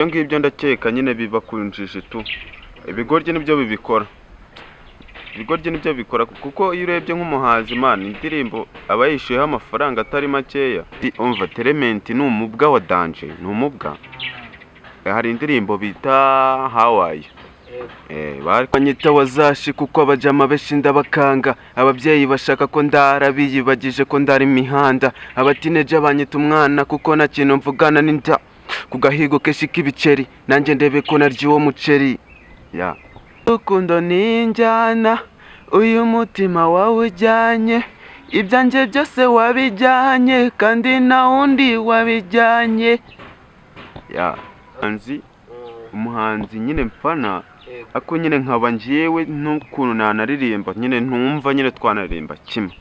Ibyo ngibyo ndakeka nyine biba ku njiji tu. Ibigoryi nibyo bibikora. Ibigoryi nibyo bikora kuko iyo urebye nk'umuhanzi, man, indirimbo aba yishyuyeho amafaranga atari makeya. Umva, Telementi ni umubwa wa danger, ni umubwa. Hari indirimbo bita Hawaii. Banyita wazashi kuko abajama benshi ndabakanga. Ababyeyi bashaka ko ndara, biyibagije ko ndara imihanda. Abatineja banyita umwana kuko nta kintu mvugana n'inda. Ku gahigo kenshi k'ibiceri, nanjye ndebe ko narya uwo muceri. Ya urukundo ni injyana, uyu mutima wawujyanye, ibyanjye byose wabijyanye, kandi nta wundi wabijyanye. Ya nzi umuhanzi nyine mfana, ako nyine nkaba njyewe n'ukuntu nanaririmba nyine ntumva nyine twanaririmba kimwe.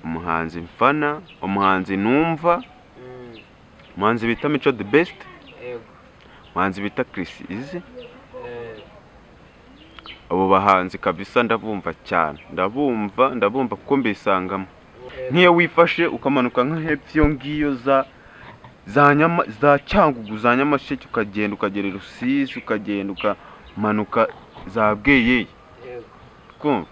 Umuhanzi mfana, umuhanzi numva, umuhanzi bita Mico The Best, umuhanzi bita Chris Easy. Abo bahanzi kabisa ndabumva cyane, ndabumva, ndabumva kuko mbisangamo. Nk'iyo wifashe ukamanuka nka hepfo iyo ngiyo za nyama za Cyangugu, za Nyamasheke, ukagenda ukagera i Rusizi, ukagenda ukamanuka za Bweyeye, kumva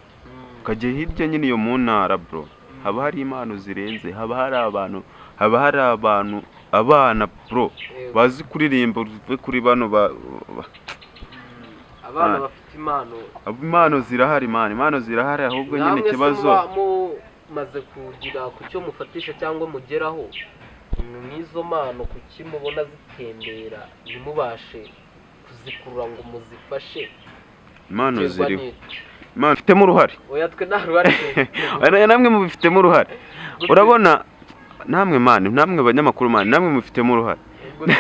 ukajya hirya nyine iyo mu ntara, bro, haba hari impano zirenze, haba hari abantu, haba hari abantu, abana, bro, bazi kuririmba. Uve kuri bano Abana bafite impano. Impano zirahari, man, impano zirahari, ahubwo nyine Namwe se ikibazo muba mumaze kugira ku cyo mufatisha cyangwa mugeraho nk'izo mpano, kuki mubona zitembera ntimubashe kuzikurura ngo muzifashe? Impano Biterwa ziriho. n'iki? Impano ifitemo uruhare. Oya, twe nta ruhare tubifitemo. Oya, namwe mubifitemo uruhare. Gute? Urabona namwe, man, namwe banyamakuru, man, namwe mubifitemo uruhare. Gute?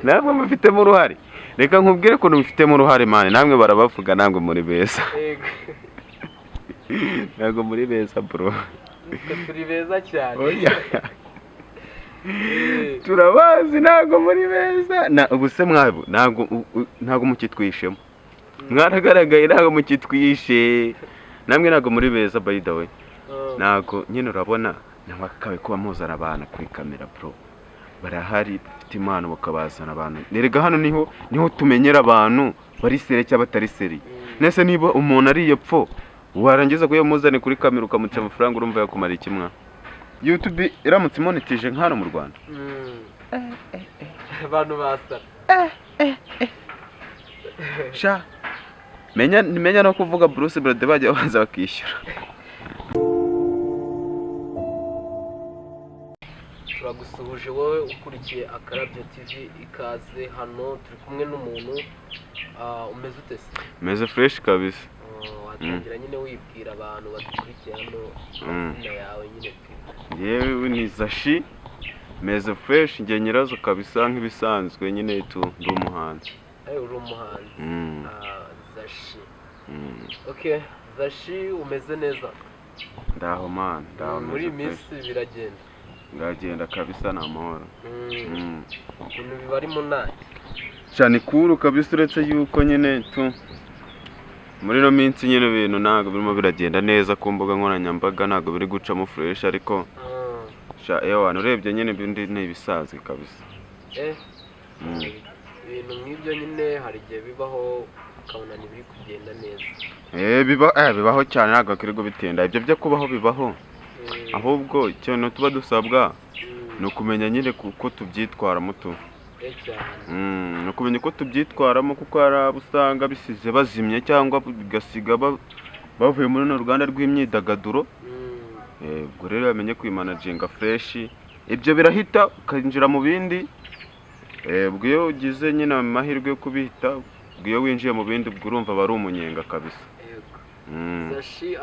Namwe mubifitemo uruhare. Reka nkubwire ukuntu mubifitemo uruhare, man. Namwe barabavuga, namwe muri beza. Ntabwo muri beza, bro. Twe turi beza cyane. Oya. Turabazi, ntabwo muri beza. Na ubu se mwabo ntabwo ntabwo mukitwishemo, mwaragaragaye, ntabwo mukitwishe. Namwe ntabwo muri beza, by the way. Ntabwo nyine, urabona ntabwo kuba muzana abantu kuri kamera, bro, barahari bafite impano, bakabazana abantu. Erega hano niho tumenyera abantu bari sérieux cyangwa batari sérieux. Nese niba umuntu ari epfo, warangiza kuyamuzane kuri kamera ukamuca amafaranga, urumva yakumara iki mwa? YouTube iramutse imonetije nka hano mu Rwanda, Abantu basara. Sha, menya no kuvuga Bruce Melody bajya babanza bakishyura. Turagusuhuje wowe ukurikiye Akarabyo TV, ikaze. Hano turi kumwe n'umuntu. Umeze ute se? Meze fresh kabisa. Watangira nyine wibwira abantu badukurikiye hano amazina yawe nyine tu. Yewe, ni Zashi, meze fresh, njye nyirazo kabisa. Nk'ibisanzwe nyine tu, ndi umuhanzi. Uri umuhanzi? Zashi. Okay, Zashi, umeze neza? Ndaho, man, ndaho. Muri iyi Meze fresh. minsi biragenda? Ndagenda kabisa, ni amahoro. Ibintu biba ari munani. Cyane kuru kabisa, uretse yuko nyine tu muri ino minsi nyine ibintu ntabwo birimo biragenda neza ku mbuga nkoranyambaga, ntabwo biri gucamo fresh, ariko sha, ewana, urebye nyine ibindi ni ibisanzwe kabisa. Ibintu nk'ibyo nyine hari igihe bibaho ukabona ntibiri kugenda neza. Bibaho cyane, ntabwo akirirwa bitinda, ibyo byo kubaho bibaho. Ahubwo ikintu tuba dusabwa ni ukumenya nyine uko tubyitwaramo tu. Cyane. Ni ukumenya uko tubyitwaramo, kuko hari abo usanga bisize bazimye cyangwa bigasiga bavuye muri runo ruganda rw'imyidagaduro. Ubwo rero bamenye kwimanaginga fresh, ibyo birahita ukinjira mu bindi. Ubwo iyo ugize nyine amahirwe yo kubihita, ubwo iyo winjiye mu bindi, ubwo urumva aba ari umunyenga kabisa. Yego. Zashi,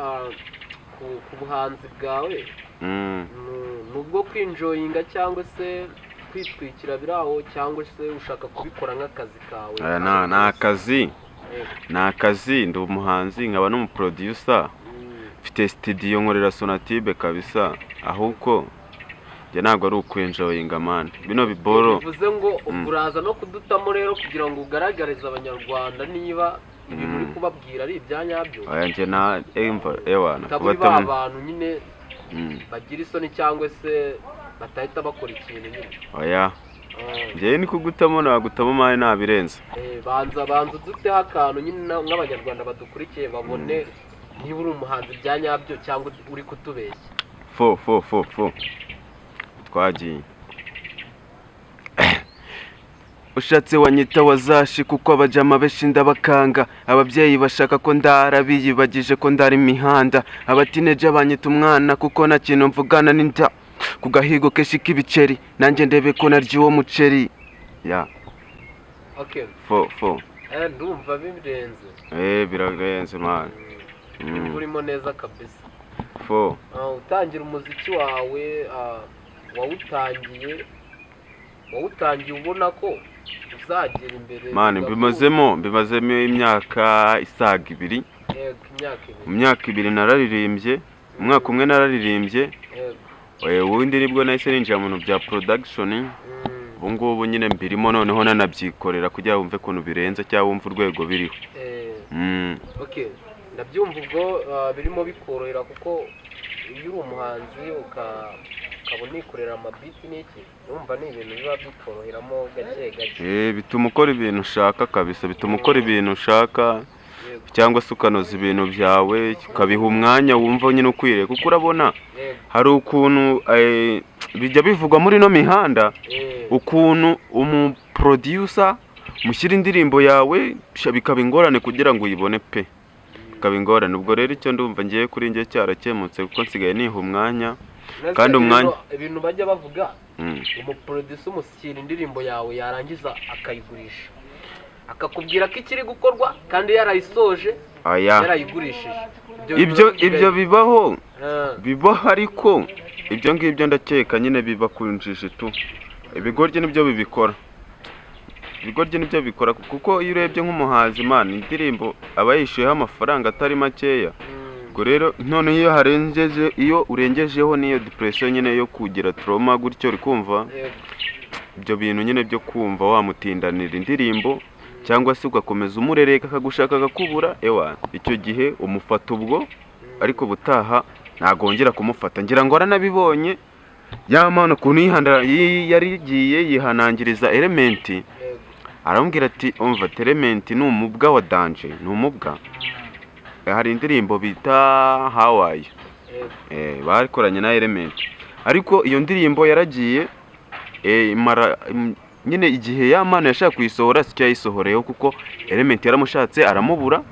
ku buhanzi bwawe, ni ubwo kwinjoyinga cyangwa se kwitwikira biraho, cyangwa se ushaka kubikora nk'akazi kawe? Aya ni akazi. Ni akazi, ndi umuhanzi nkaba n'umuproducer. Mfite studio, nkorera Sonatube kabisa. Ahubwo njye ntabwo ari ukwenjoyinga, man, bino biboro. Bivuze ngo ubwo uraza no kudutamo rero kugira ngo ugaragarize Abanyarwanda niba ibintu uri kubabwira ari ibya nyabyo. Aya njye na emva ewana Utaba uri ba kubatamo bantu nyine bagira isoni cyangwa se Batahita bakora ikintu nyine. Oya. Ah. Njyewe ni kugutamo, nagutamo man, nabirenze. Banza banza uduteho akantu nyine nk'Abanyarwanda badukurikiye babone niba uri umuhanzi bya nyabyo cyangwa uri kutubeshya. Fo fo fo fo, twagiye. Ushatse wanyita wazashi, kuko abajama benshi ndabakanga. Ababyeyi bashaka ko ndara, biyibagije ko ndara imihanda. Abatineja banyita umwana, kuko nta kintu mvugana n'inda. Ku gahigo kenshi k'ibiceri, nanjye ndebe ko narya uwo muceri ya. Okay. Fo fo. Ndumva birenze. Birarenze man. Ndumva urimo neza kabisa. Fo. Utangira umuziki wawe, wawutangiye ubona ko uzagera imbere Man, ugakura? Mbimazemo imyaka isaga 2. Yego, imyaka 2. Mu myaka 2 nararirimbye, umwaka umwe nararirimbye. Ubundi nibwo nahise ninjira mu bintu bya production. Ubu ngubu nyine mbirimo, noneho nanabyikorera kugira wumve ukuntu birenze cyangwa wumve urwego biriho. Okay, ndabyumva. Ubwo birimo bikorohera, kuko iyo uri umuhanzi ukaba unikorera ama beat n'iki, urumva ni ibintu biba bikoroheramo gake gake. Bituma ukora ibintu ushaka kabisa, bituma ukora ibintu ushaka cyangwa se ukanoza ibintu byawe, ukabiha umwanya wumva nyine ukwiriye, kuko urabona hari ukuntu bijya bivugwa muri ino mihanda, ukuntu umu producer mushyira indirimbo yawe sha, bikaba ingorane kugira ngo uyibone pe, bikaba ingorane. Ubwo rero icyo ndumva ngiye kuri njye cyarakemutse, kuko nsigaye niha umwanya. Mbese Kandi umwanya- ibintu bajya bavuga, umu producer umushyira indirimbo yawe, yarangiza akayigurisha, akakubwira ko ikiri gukorwa kandi yarayisoje, Aya. yarayigurishije. Ibyo bintu ibyo bibaho. Bibaho, ariko ibyo ngibyo ndakeka nyine biba ku njiji tu. Ibigoryi nibyo bibikora, ibigoryi nibyo bibikora, kuko iyo urebye nk'umuhanzi man, indirimbo aba yishyuyeho amafaranga atari makeya. Ubwo rero noneho iyo harengeje, iyo urengejeho n'iyo depression nyine yo kugira trauma gutyo, uri kumva? Yego. Ibyo bintu nyine byo kumva wamutindanira indirimbo cyangwa se ugakomeza umurereka akagushaka akakubura, ewa, icyo gihe umufata ubwo, ariko ubutaha ntabwo wongera kumufata. Ngira ngo waranabibonye ya mpano ukuntu yari igiye yihanangiriza Element. Aramubwira ati: "Umva, Element ni umubwa wa danger, ni umubwa." Hari indirimbo bita Hawaii. Bakoranye na Element, ariko iyo ndirimbo yaragiye imara nyine igihe ya mpano yashaka kuyisohora sicyo yayisohoreyeho, kuko Element yaramushatse aramubura.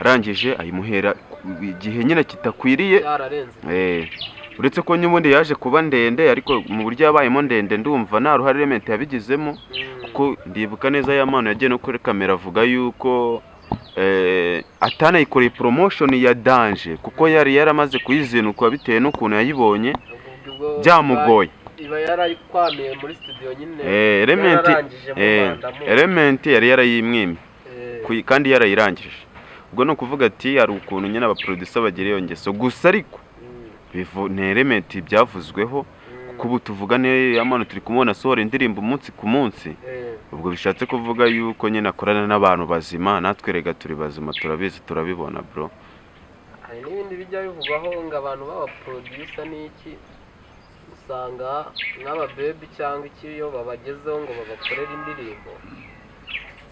Arangije ayimuhera igihe nyine kitakwiriye. Byararenze. Uretse ko n'ubundi yaje kuba ndende, ariko mu buryo yabayemo ndende ndumva nta ruhare Element yabigizemo, kuko ndibuka neza ya mpano yagiye no kuri kamera avuga yuko atanayikoreye promotion ya danger, kuko yari yaramaze kuyizinukwa bitewe n'ukuntu yayibonye. Ubwo Byamugoye. Iba yarayikwamiye muri studio nyine. Element yararangije mubandamo. Element yari yarayimwimye kandi yarayirangije. Ubwo ni ukuvuga ati hari ukuntu nyine aba producer bagira iyo ngeso gusa, ariko ni Element byavuzweho, kuko ubu tuvugane ya mpano turi kumubona asohora indirimbo umunsi ku munsi. Ubwo bishatse kuvuga yuko nyine akorana n'abantu bazima. Natwe rega turi bazima, turabizi, turabibona bro. Hari n'ibindi bijya bivugwaho ngo abantu b'aba producer n'iki, usanga nk'ababebi cyangwa iki, iyo babagezeho ngo babakorere indirimbo,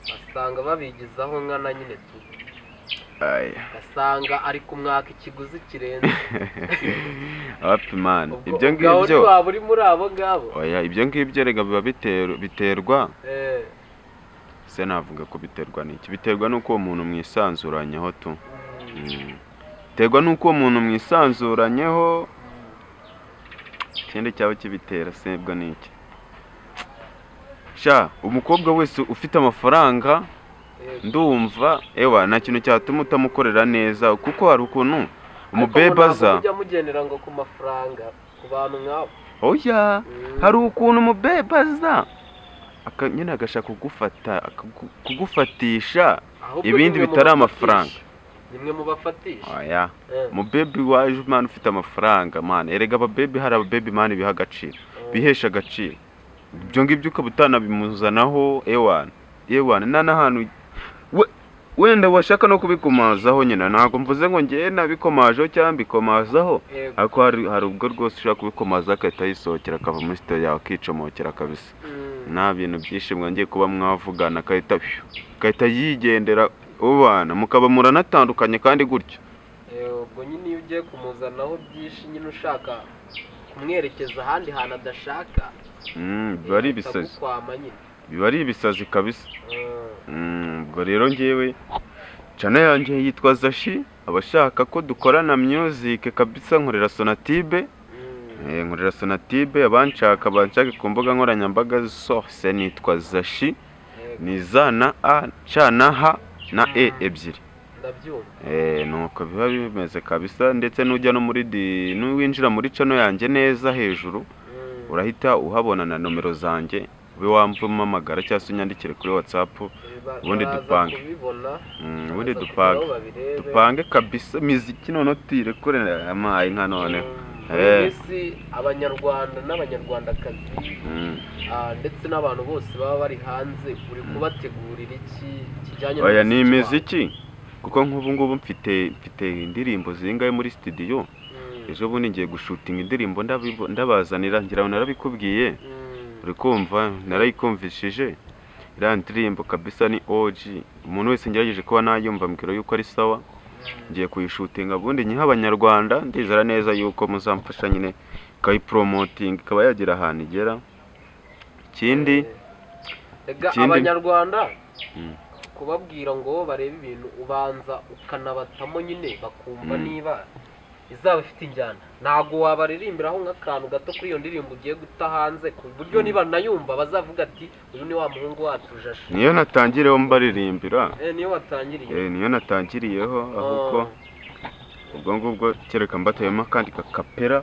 basanga babigizaho nkana nyine tu. Aya. Ugasanga ari kumwaka ikiguzi kirenze. Wapi man. Ubwo Ibyo ubwo aho ngibyo ntiwaba uri muri abo ngabo? Oya, ibyo ngibyo rega biba biterwa, se navuga ko biterwa n'iki? Biterwa n'uko uwo muntu mwisanzuranyeho tu. Biterwa n'uko uwo muntu mwisanzuranyeho. Ikindi cyaba kibitera sebwa ni iki sha? Umukobwa wese ufite amafaranga, ndumva ewa nta kintu cyatuma utamukorera neza, kuko hari ukuntu Ariko umubebe ngo ntabwo aza. mujya mugendera ngo ku mafaranga ku bantu nk'abo. Oya. Hari ukuntu umubebe aza nyine agashaka kugufata, kugufatisha Ahubwo ibindi nimwe bitari mubafatisha. amafaranga. Nimwe mubafatisha. Oya. Umubebi waje man ufite amafaranga man, erega ababebi, hari ababebi man biha agaciro, bihesha agaciro. Ibyo ngibyo ukaba utanabimuzanaho, ewana ewana, nta n'ahantu we Wenda washaka no kubikomazaho nyine, ntabwo mvuze ngo ngewe nabikomajeho cyangwa mbikomazaho, ariko hari ubwo rwose ushobora kubikomaza agahita yisohokera, akava muri studio yawe akicomokera kabisa. Nta bintu byinshi mwongeye kuba mwavugana, agahita yigendera, ubana mukaba muranatandukanye kandi gutyo. Ubwo nyine iyo ugiye kumuzanaho byinshi nyine ushaka kumwerekeza ahandi hantu adashaka, Biba ari ibisazi. Atagukwama nyine. Biba ari ibisazi kabisa. Ubwo rero ngewe channel yanjye yitwa Zashi, abashaka ko dukorana music kabisa, nkorera Sonatube. Nkorera Sonatube, abanshaka banshake ku mbuga nkoranyambaga zose nitwa Zashi. Ni Z na A C na H na E ebyiri. Ndabyumva. Nuko biba bimeze kabisa, ndetse nujya no muri di nuwinjira muri channel yanjye neza hejuru, urahita uhabona na nomero zanjye, ube wampamagara cyangwa se unyandikire kuri WhatsApp, ubundi Baraza dupange. kubibona. Ubundi Baraza dupange. kugeraho babirebe. Dupange kabisa miziki, noneho tuyirekure amaye nka noneho. Muri iyi minsi abanyarwanda n'abanyarwandakazi, ndetse n'abantu bose baba bari hanze, uri kubategurira iki kijyanye Oya, ni n'umuziki wawe? imiziki, kuko nk'ubu ngubu mfite indirimbo zingahe muri studio. Ejo bundi ngiye gushutinga indirimbo, ndabazanira, ngira ngo narabikubwiye. Uri kumva, narayikumvishije iriya ndirimbo kabisa, ni OG. Umuntu wese ngerageje kuba nayumva mbwira yuko ari sawa. Ngiye kuyishutinga ubundi nyiha abanyarwanda, ndizera neza yuko muzamfasha nyine ikayipromotinga, ikaba yagira ahantu igera. Ikindi Ega ikindi abanyarwanda kubabwira ngo barebe ibintu, ubanza ukanabatamo nyine bakumva niba izaba ifite injyana. Ntabwo wabaririmbiraho nk'akantu gato kuri iyo ndirimbo ugiye guta hanze, ku buryo niba nayumva bazavuga ati uyu ni wa muhungu wacu Jashe? Niyo natangiriyeho mbaririmbira. Niyo watangiriye. Niyo natangiriyeho ahubwo. Ubwo ngubwo kereka mbateyemo akandi kakapera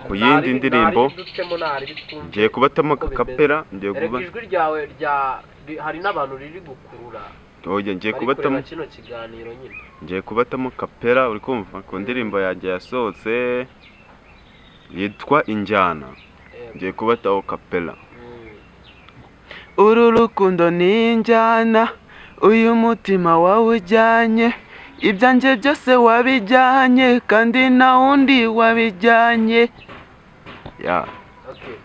ku yindi ndirimbo. Nari dutemo, nari twumve Ngiye kubatamo uko bimeze. kakapera, ngiye Erega kuba ijwi ryawe rya hari n'abantu riri gukurura Oya, ngiye bari kubatamo kureba kino kiganiro nyine. Ngiye kubatamo kapera, uri kumva, ku ndirimbo yanjye yasohotse yitwa Injyana. Ngiye kubataho kapera. Uru rukundo ni injyana, uyu mutima wawujyanye, ibyanjye byose wabijyanye, kandi nta wundi wabijyanye ya. Okay.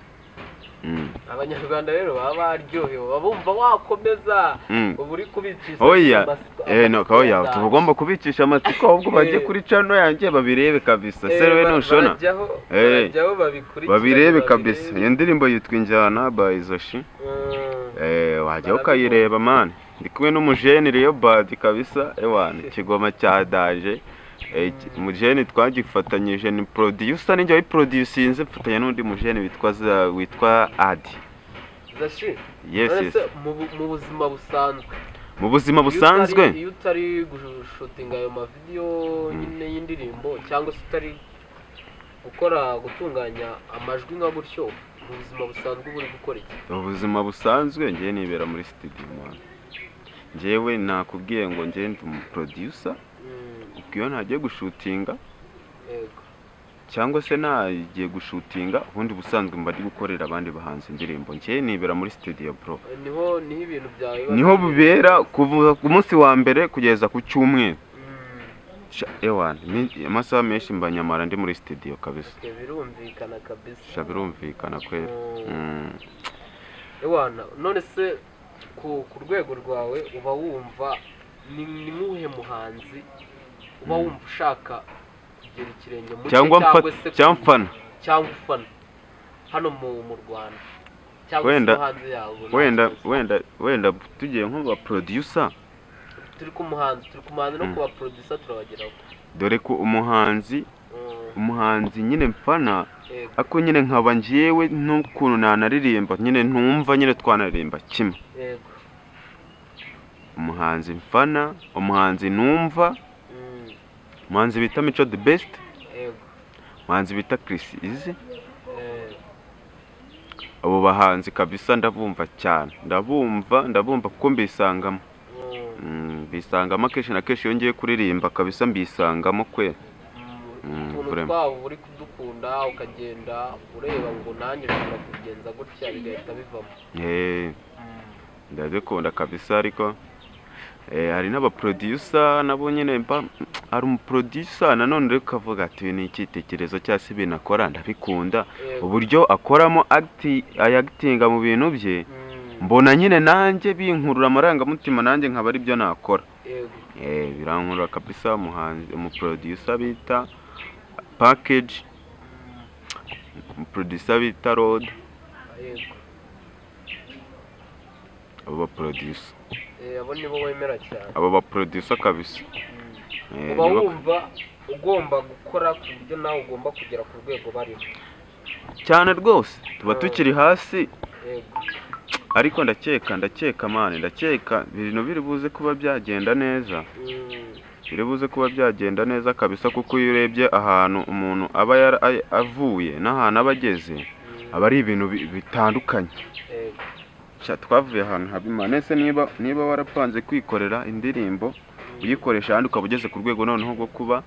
Abanyarwanda rero baba baryohewe, baba bumva wakomeza. Uba uri kubicisha Oya. amatsiko. No, Amatsiko oya, yataje. tugomba kubicisha amatsiko, ahubwo bajye kuri channel yanjye babirebe kabisa. Se we nushona Barajyaho, barajyaho babikurikirane, babirebe kabisa. babirebe. Iyo ndirimbo yitwa Injyana by Zashi. Wajya Barabibona. ukayireba man, ndi kumwe n'umujeni Leobard kabisa, ewana ikigoma cya daje. Umujeni twagifatanyije ni producer, ninjye wayiproducinze, mfatanya n'undi mujeni witwa Adi. Zashi, Yes. none Yes. se mu buzima busanzwe, Mu buzima busanzwe, iyo utari gushutinga ayo mavideyo nyine y'indirimbo, cyangwa se utari gukora gutunganya amajwi nka gutyo, mu buzima busanzwe uba uri gukora iki? Mu buzima busanzwe ngewe nibera muri studio man. Njyewe nakubwiye ngo njye ndi umu producer. Ubwo iyo ntagiye gushutinga cyangwa se nagiye gushutinga, ubundi busanzwe mba ndi gukorera abandi bahanzi indirimbo. Njyewe nibera muri studio bro. Niho ibintu byawe biba Niho biri. bibera kuva ku munsi wa mbere kugeza ku cyumweru. Sha, ewana amasaha menshi mba nyamara ndi muri studio kabisa. Okay, birumvikana kabisa. Sha, birumvikana kwera. Ewana, none se ku rwego rwawe uba wumva ni nk'uwuhe muhanzi uba wumva ushaka kugera ikirenge mu cye, Cyangwa cyangwa se cyangwa mfana? Cyangwa ufana hano mu Rwanda cyangwa se no hanze yawo, nta Wenda kibazo. wenda tugiye nko ba producer, Turi ku muhanzi no ku ba producer turabageraho. Dore ko umuhanzi umuhanzi nyine mfana, ariko nyine nkaba njyewe n'ukuntu nanaririmba nyine ntumva nyine twanaririmba kimwe. Umuhanzi mfana, umuhanzi numva, umuhanzi bita Mico The Best, umuhanzi bita Chris Easy. Abo bahanzi kabisa ndabumva cyane, ndabumva kuko mbisangamo. Mbisangamo akenshi na kenshi iyo ngiye kuririmba kabisa, mbisangamo kwe. Utuntu Vraiment. twabo uri kudukunda, ukagenda ureba ngo nanjye nshobora kubigenza gutya, bigahita bivamo. Ndabikunda kabisa, ariko Hari n'abaproducer nabo nyine, hari umuproducer nanone rero ukavuga ati uyu ni icyitegererezo cyangwa se ibintu akora ndabikunda, uburyo akoramo ayagitinga mu bintu bye, mbona nyine nanjye binkurura amarangamutima, nanjye nkaba ari byo nakora. Birankurura kabisa. Umuhanzi, umuproducer bita Package, umuproducer bita Road, abo baproducer. Abo nibo wemera cyane? Abo baproducer kabisa. Uba wumva ugomba gukora ku buryo nawe ugomba kugera ku rwego bariho? Cyane rwose, tuba tukiri hasi. Ariko ndakeka man, ndakeka ibintu biri buze kuba byagenda neza. Biri buze kuba byagenda neza kabisa, kuko iyo urebye ahantu umuntu aba avuye n'ahantu aba ageze, aba ari ibintu bitandukanye. Sha, twavuye ahantu habi man. Ese niba warapanze kwikorera indirimbo uyikoresha ahandi, ukaba ugeze ku rwego noneho rwo kuba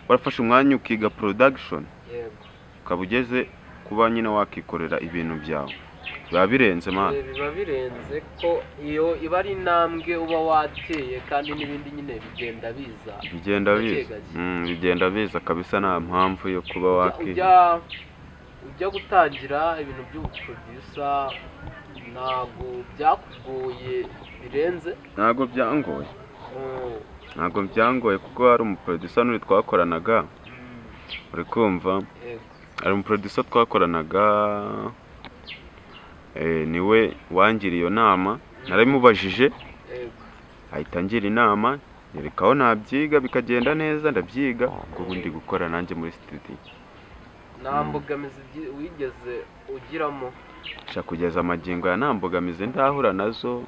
warafashe umwanya ukiga production, ukaba ugeze kuba nyine wakikorera ibintu byawe, biba birenze man. Biba birenze ko iyo iba ari intambwe uba wateye, kandi n'ibindi nyine bigenda biza bigenda gake biza gake. Bigenda biza kabisa, nta mpamvu yo kuba wakiga. Ujya gutangira ibintu by'ubuproducer, ntabwo byakugoye birenze? Ntabwo byangoye. Ntabwo byangoye kuko hari umuproducer n'uri twakoranaga, uri kumva? Yego. Hari umuproducer twakoranaga, niwe wangiriye iyo nama. Narabimubajije, ahita angira inama, nyereka aho nabyiga bikagenda neza, ndabyiga, ubwo ubu ndi gukora nanjye muri studio. Nta mbogamizi wigeze ugiramo? Sha, kugeza amagingo aya nta mbogamizi ndahura nazo.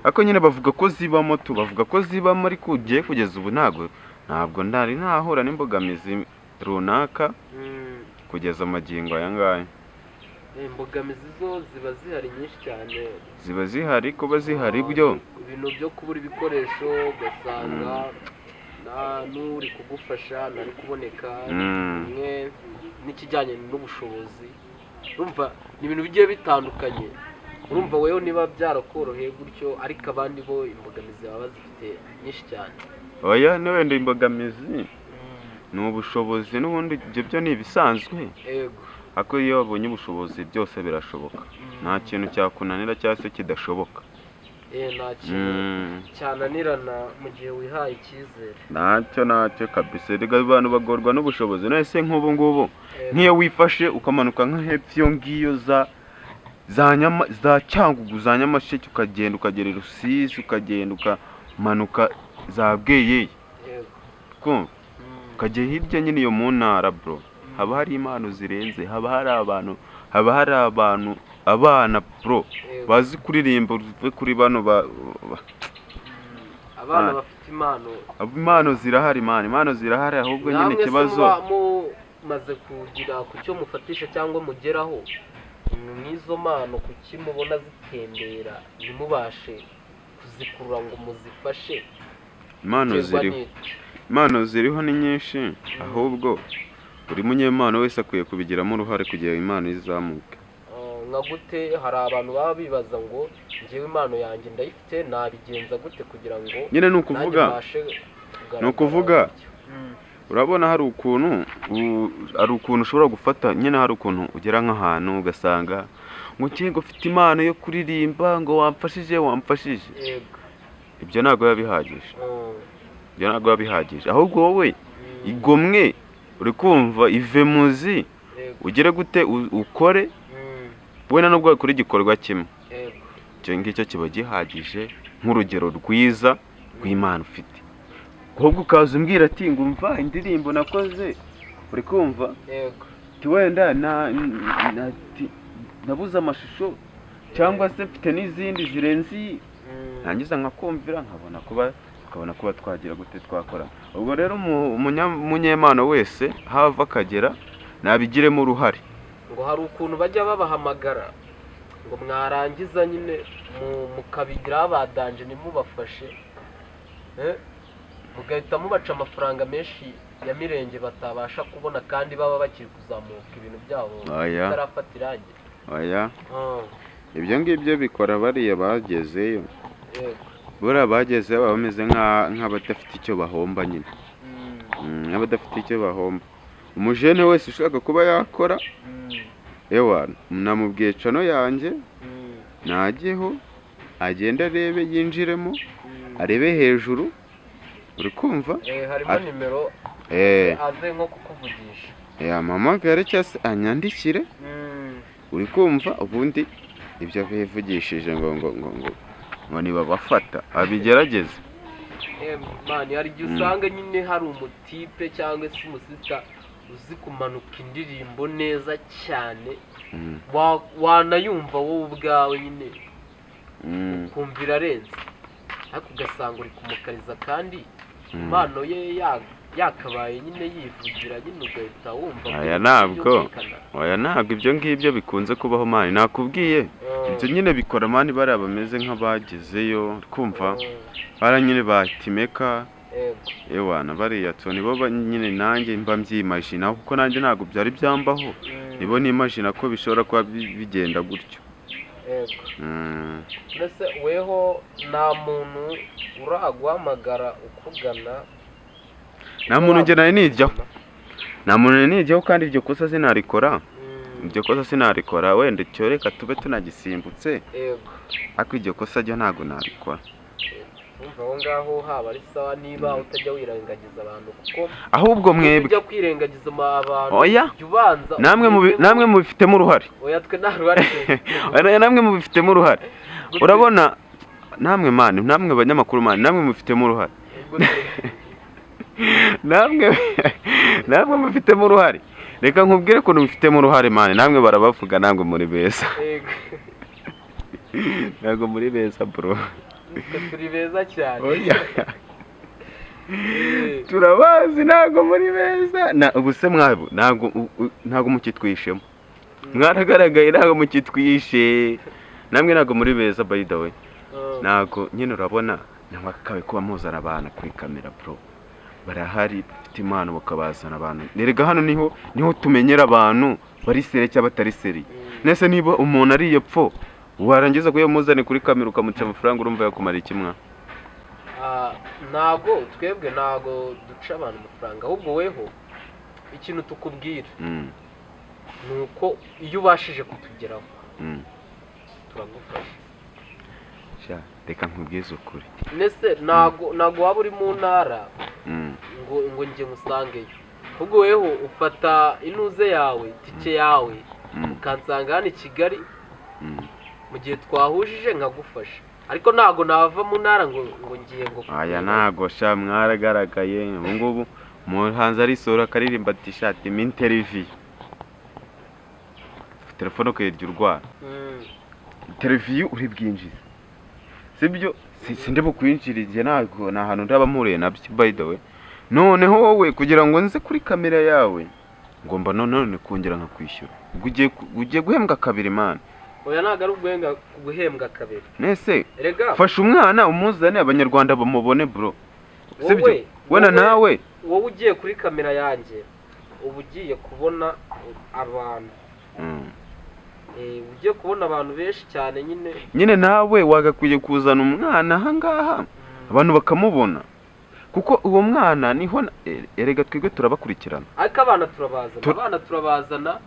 Ariko nyine bavuga ko zibamo tu, bavuga ko zibamo, ariko ugiye kugeza ubu ntabwo ndari nahura n'imbogamizi runaka kugeza amagingo aya ngaya. Imbogamizi zo ziba zihari nyinshi cyane. Ziba zihari, kuba zihari byo. Ibintu byo kubura ibikoresho, ugasanga nta n'uri kugufasha ntari kuboneka, bimwe n'ikijyanye n'ubushobozi, urumva ni ibintu bigiye bitandukanye. Urumva wewe niba byarakoroheye gutyo, ariko abandi bo imbogamizi baba bazifite nyinshi cyane. Oya, wenda imbogamizi ni ubushobozi, n'ubundi ibyo byo ni ibisanzwe. Ariko iyo wabonye ubushobozi byose birashoboka, nta kintu cyakunanira cyangwa se kidashoboka. Nta kintu cyananirana mu gihe wihaye icyizere. Ntacyo kabisa. Erega abantu bagorwa n'ubushobozi. None se nk'ubu ngubu, nk'iyo wifashe ukamanuka nka hepfo iyo ngiyo za Cyangugu, za Nyamasheke, ukagenda ukagera i Rusizi, ukagenda ukamanuka za Bweyeye, kumva, ukajya hirya nyine iyo mu ntara bro, haba hari impano zirenze, haba hari abantu, abana bro, bazi kuririmba, uve kuri bano Abana Man. bafite impano. Impano zirahari man, impano zirahari, ahubwo nyine Namwe se ikibazo muba mumaze kugira ku cyo mufatisha cyangwa mugeraho nk'izo mpano, kuki mubona zitembera ntimubashe kuzikurura ngo muzifashe? Impano Biterwa ziriho. n'iki? Impano ziriho ni nyinshi, ahubwo buri munyempano wese akwiye kubigiramo uruhare kugira ngo impano izamuke. Nka gute? Hari abantu baba bibaza ngo njyewe impano yanjye ndayifite, nabigenza gute kugira ngo Nyine ni nanjye ukuvuga mbashe ni ukuvuga kugaragara gutyo? Urabona hari ukuntu ushobora gufata nyine, hari ukuntu ugera nk'ahantu ugasanga ngo ngiye ngo ufite impano yo kuririmba, ngo wamfashije, wamfashije. Ibyo ntabwo biba bihagije. Ibyo ntabwo biba bihagije, ahubwo wowe igomwe, uri kumva, ive muzi, ugere gute ukore, wenda nubwo wakora igikorwa kimwe, icyo ngicyo kiba gihagije nk'urugero rwiza rw'impano ufite. Ahubwo ukaza umbwira ati ngo umva indirimbo nakoze, uri kumva, ati wenda nabuze amashusho, cyangwa se mfite n'izindi zirenze iyi, nangiza nkakumvira, nkabona kuba twagira gute, twakora. Ubwo rero umunyempano wese hava akagera nabigiremo uruhare. Ngo hari ukuntu bajya babahamagara ngo mwarangiza nyine mukabigira badanje ntimubafashe, mugahita mubaca amafaranga menshi ya mirenge batabasha kubona, kandi baba bakiri kuzamuka, ibintu byabo Oya. bitarafata irangi. Oya, ibyo ngibyo bikora bariya bagezeyo. Buriya bageze baba bameze nk'abadafite icyo bahomba nyine. Nk'abadafite icyo bahomba. Umujene wese ushaka kuba yakora, ewa namubwiye channel yanjye, najyeho agende arebe, yinjiremo, arebe hejuru, uri kumva? Harimo nimero aze nko kukuvugisha. Yampamagare cyangwa se anyandikire, uri kumva? Ubundi ibyo bivugishije ngo ngo ngo ngo ngo nibabafata abigerageze. Man, hari igihe usanga nyine hari umutipe cyangwa se umusista uzi kumanuka indirimbo neza cyane, wanayumva wowe ubwawe nyine ukumva irarenze, ariko ugasanga uri kumukariza kandi impano ye yakabaye nyine yivugira nyine, ugahita wumva. Aya ntabwo, oya ntabwo ibyo ngibyo bikunze kubaho man, nakubwiye ibyo nyine bikora man, bariya bameze nk'abagezeyo, kumva bara nyine batimeka, ewana bariya to nibo nyine nanjye mba mbyimagina, kuko nanjye ntabwo byari byambaho, nibo nimagina ko bishobora kuba bigenda gutyo. Mbese weho nta muntu uraguhamagara ukugana? Nta muntu njye nari nijyaho, nta muntu nari nijyaho, kandi iryo kosa sinarikora, iryo kosa sinarikora, wenda icyo reka tube tunagisimbutse, ariko iryo kosa ryo ntabwo narikora. Umva aho ngaho haba ari sawa niba utajya wirengagiza abantu, kuko ahubwo mwebwe ujya kwirengagiza abantu, oya ubanza namwe mubifitemo uruhare. Oya twe nta ruhare. Namwe mubifitemo uruhare. Urabona namwe man, namwe banyamakuru man, namwe mubifitemo uruhare. Namwe mubifitemo uruhare. Reka nkubwire ukuntu mubifitemo uruhare man, namwe barabavuga, namwe muri beza. Ntabwo muri beza bro. Turi beza cyane. Oya. Turabazi ntabwo muri beza. Na ubuse mwabo ntabwo mukitwishemo. Mwaragaragaye ntabwo mukitwishe. Namwe ntabwo muri beza by the way. Ntabwo nyine urabona namwe kuba muzana abana kuri kamera bro. Barahari bafite impano bakabazana abantu. Nerega hano niho tumenyera abantu bari sere cyangwa batari sere. Nese niba umuntu ari yepfo warangiza kuyamuzane kuri kamera ukamuca amafaranga, urumva yakumara ikimwa? Ntago twebwe ntago duca abantu amafaranga, ahubwo weho ikintu tukubwira nuko iyo ubashije kutugeraho turagufasha. Sha reka nkubwize ukuri. Nese ntago waba uri mu ntara ngo nge ngusangeyo, ahubwo weho ufata inuze yawe, tike yawe, ukansanga hano i Kigali mu gihe twahujije nkagufasha, ariko ntago nava mu ntara ngo ngiye ngo. Aya ntago sha mwaragaragaye ubu ngubu umuhanzi arisora akaririmba t-shirt interview, telefone ukayirya urwara, interview uri bwinjize, sibyo? Sinde bukwinjiriye, ntago nta hantu ndaba mpuriye nabyo by the way. Noneho wowe kugira ngo nze kuri kamera yawe ngomba none kongera nkakwishyura, ugiye guhembwa kabiri man. Oya ntago ari guhembwa kabiri. Nese fasha umwana umuzane abanyarwanda bamubone bro, sibyo? Wena nawe wowe ugiye kuri kamera yanjye uba ugiye kubona abantu, ugiye kubona abantu benshi cyane nyine. Nyine nawe wagakwiye kuzana umwana aha ngaha abantu bakamubona, kuko uwo mwana niho erega twebwe turabakurikirana. Ariko abana turabazana, abana turabazana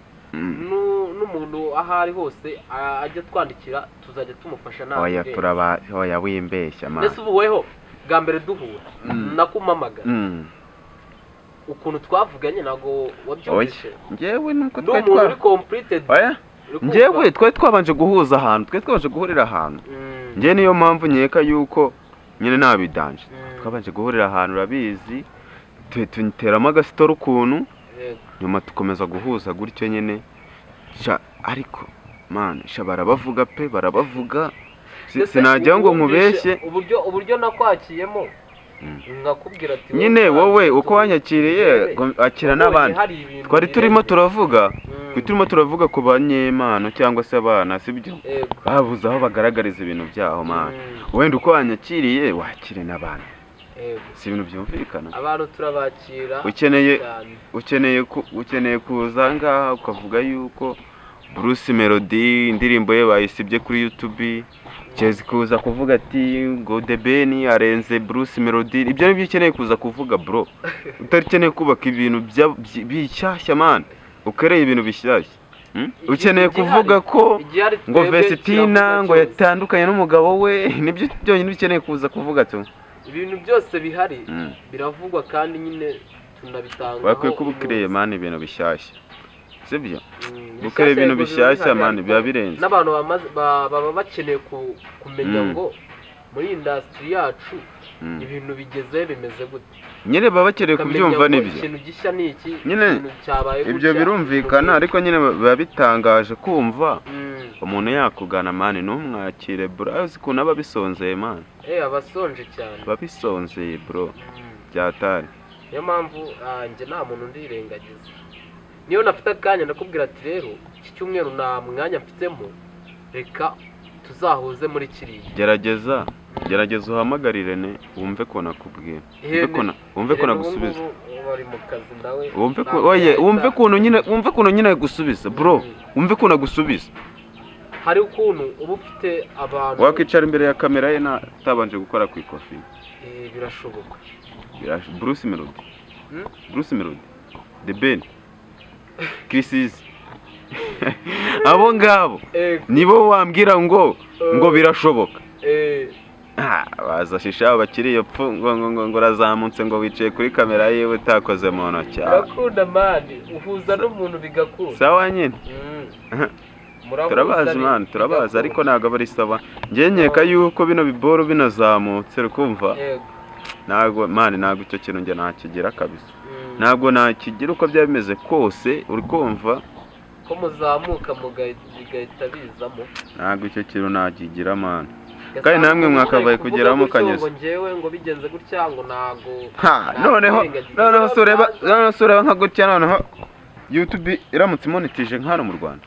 n'umuntu aho ari hose ajya twandikira tuzajya tumufasha. Nta oya turaba, oya wimbeshya man. Nese ubu weho bwa mbere duhura nakumamagara ukuntu twavuganye ntago wabyumvise? Njyewe nuko twari uri completed. Oya njyewe twari twabanje guhuza ahantu, twari twabanje guhurira ahantu. Njye niyo mpamvu nkeka yuko nyine nabidanje. Twabanje guhurira ahantu urabizi, tuteramo agasitoro ukuntu, nyuma tukomeza guhuza gutyo nyine. Ariko man sha barabavuga pe, barabavuga. Sinajya ngo nkubeshye uburyo nakwakiyemo nkakubwira ati nyine wowe uko wanyakiriye akira n'abandi. Twari turimo turavuga, turimo turavuga ku banyemano cyangwa se abana, sibyo? Babuze aho bagaragariza ibintu byaho man. Wenda uko wanyakiriye wakire n'abandi. Si ibintu byumvikana. Abantu turabakira. Ukeneye kuza ngaha ukavuga yuko Bruce Melody indirimbo ye bayisibye kuri YouTube, Chezi kuza kuvuga ati ngo The Ben arenze Bruce Melody. Ibyo nibyo ukeneye kuza kuvuga bro, utari ukeneye kubaka ibintu bishyashya man, ukereye ibintu bishyashya. Ukeneye kuvuga ko Igihari ngo twebwe Vestina kiravuga ngo cyose. yatandukanye n'umugabo we, nibyo byonyine ukeneye kuza kuvuga tu. Ibintu byose bihari biravugwa kandi nyine tunabitangaho Bakwiye kuba ukereye intuzi. man ibintu bishyashya, sibyo? Bishyashya Gukorera ibintu yego biba bishyashya bihari, man ariko biba birenze. n'abantu baba bakeneye kumenya ngo muri industry yacu ibintu bigeze bimeze gute. Nyine baba bakeneye Ukamenya kubyumva ngo nibyo. ikintu gishya ni iki, Nyine ikintu cyabaye ibyo gutya, birumvikana, ibintu ariko nyine biba bitangaje kumva umuntu yakugana man ntumwakire bro. Uzi ukuntu aba abisonzeye man? Abasonje cyane. Aba abisonzeye bro, byatari. Niyo mpamvu njye nta muntu ndirengagiza. Niyo nafite akanya ndakubwira ati rero iki cyumweru nta mwanya mfitemo, reka tuzahuze muri kiriya. Gerageza uhamagarire Irene, wumve ko nakubwira, wumve ko Irene ubu nagusubiza. ngubu bari mu kazi nawe, Wumve ko ntabwo oye yahita- wumve ukuntu nyine, wumve ukuntu nyine gusubiza bro. Wumve ukuntu agusubiza. Hari ukuntu uba ufite abantu Wakwicara imbere ya kamera ye utabanje gukora ku ikofi? Birashoboka. Bruce Melody, Bruce Melody, The Ben, Chris Eazy, abo ngabo nibo wambwira ngo birashoboka? Ah, baza shisha bakiri iyo pfu ngo urazamutse ngo wicaye kuri kamera yiwe utakoze mu ntoki. Birakunda man, uhuza n'umuntu bigakunda. Sawa nyine. Murahuza Turabazi man, turabazi, bigakunda. ariko ntabwo aba ari sawa. Njye nkeka yuko bino biboro binazamutse, ukumva ntabwo man, ntabwo icyo kintu njye nakigira kabisa. Ntabwo nakigira uko byaba bimeze kose, uri kumva? Ko muzamuka bigahita bizamo. Ntabwo icyo kintu nakigira man. Kandi namwe mwakabaye Kuvuga kugeraho gutyo mukanyuza. ngo njyewe ngo bigenze gutya ngo ntago Ha, noneho nakwirengagiza. noneho se ureba, noneho se ureba nka gutya, noneho YouTube iramutse imonetije nka hano mu Rwanda,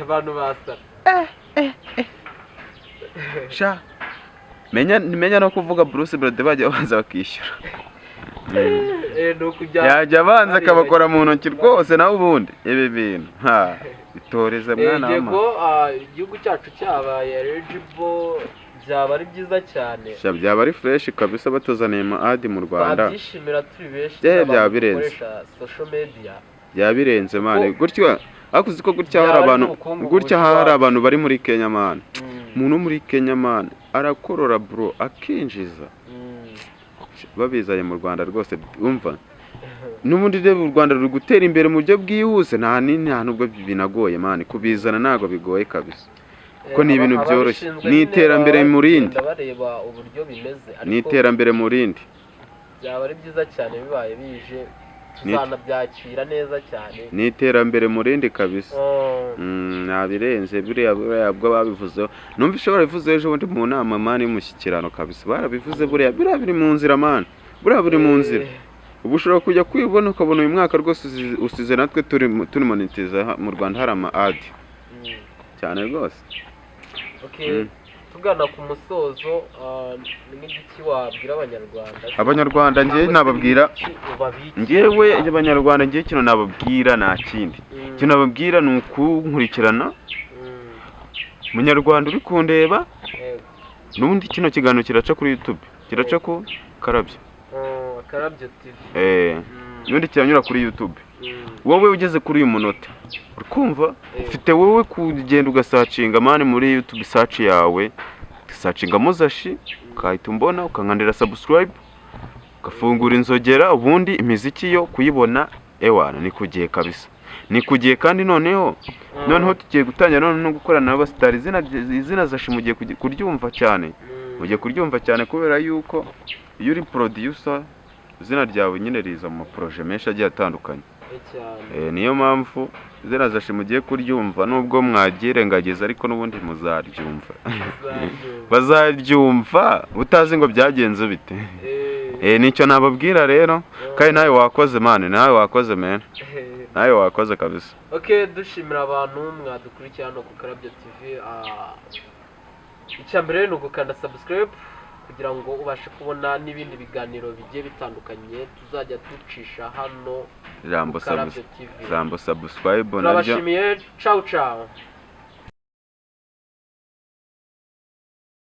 Abantu basara. Sha menya no kuvuga Bruce Melody bajya babanza bakishyura. Ni ukujya Yajya abanza akabakora mu ntoki rwose. Nawe ubundi ibi bintu ha itoreze mwana wa mama. Yego, igihugu cyacu cyabaye eligible byaba ari byiza cyane. Sha byaba ari fresh kabisa batuzaniye ama ad mu Rwanda. Twabyishimira turi benshi Byaba n'abantu birenze. dukoresha social media. Byaba birenze man. Gutya ariko uzi ko gutya hari Byaba ari abantu n'ubukungu gutya bushya. hari abantu bari muri Kenya man. Umuntu wo muri Kenya man arakorora bro, akinjiza. Babizanye mu Rwanda rwose, umva n'ubundi reba u Rwanda ruri gutera imbere mu buryo bwihuse, nta nini, nta nubwo binagoye man kubizana, ntabwo bigoye kabisa ko ni ibintu byoroshye. Ababishinzwe Ni nyine iterambere baba mu rindi. bagenda bareba uburyo bimeze, Ni ariko iterambere mu rindi. byaba ari byiza cyane bibaye bije, tuzanabyakira neza cyane. Ni iterambere mu rindi kabisa. Oh. Ntabirenze buriya bwo babivuzeho, numva barabivuze ejo bundi mu nama man y'umushyikirano kabisa, barabivuze buriya, biriya biri mu nzira man, buriya biri mu nzira. Ubu ushobora kujya kwibona ukabona uyu mwaka rwose usize natwe turi monetiza mu Rwanda hari ama ad cyane rwose. Okay. Tugana ku musozo, ni nk'igiki wabwira Abanyarwanda se? Abanyarwanda njyewe Cyangwa se nababwira ni iki ubabikiye? Njyewe Abanyarwanda njyewe ikintu nababwira nta kindi. Ikintu nababwira ni ukunkurikirana. Munyarwanda uri kundeba, n'ubundi kino kiganiro kiraca kuri YouTube, kiraca ku Karabyo. Oh, Akarabyo TV. N'ubundi kiranyura kuri YouTube. Wowe ugeze kuri uyu munota uri kumva, ufite wowe kugenda ugasearchinga man muri YouTube search yawe, ugasearchingamo Zashi, ukahita umbona, ukankandira subscribe, ugafungura inzogera. Ubundi imiziki yo kuyibona ewana ni ku gihe kabisa, ni ku gihe. Kandi noneho tugiye gutangira noneho no gukorana n'abasitari. Izina Zashi mugiye kuryumva cyane. Mugiye kuryumva cyane kubera yuko iyo uri producer izina ryawe nyine riza mu maprojet menshi agiye atandukanye. Cyane. Niyo mpamvu izina Zashi mugiye kuryumva, nubwo mwabyirengagiza ariko n'ubundi muzaryumva. Uzaryumva. Bazaryumva utazi ngo byagenze bite. Nicyo nababwira rero. Kandi nawe wakoze man, nawe wakoze man, nawe wakoze kabisa. Okay, dushimira abantu mwadukurikiye hano ku Karabyo TV. Icya mbere ni ugukanda subscribe kugira ngo ubashe kubona n'ibindi biganiro bigiye bitandukanye tuzajya ducisha hano. Jambo Karabyo TV. Jambo subscribe naryo. Turabashimiye, ciao ciao.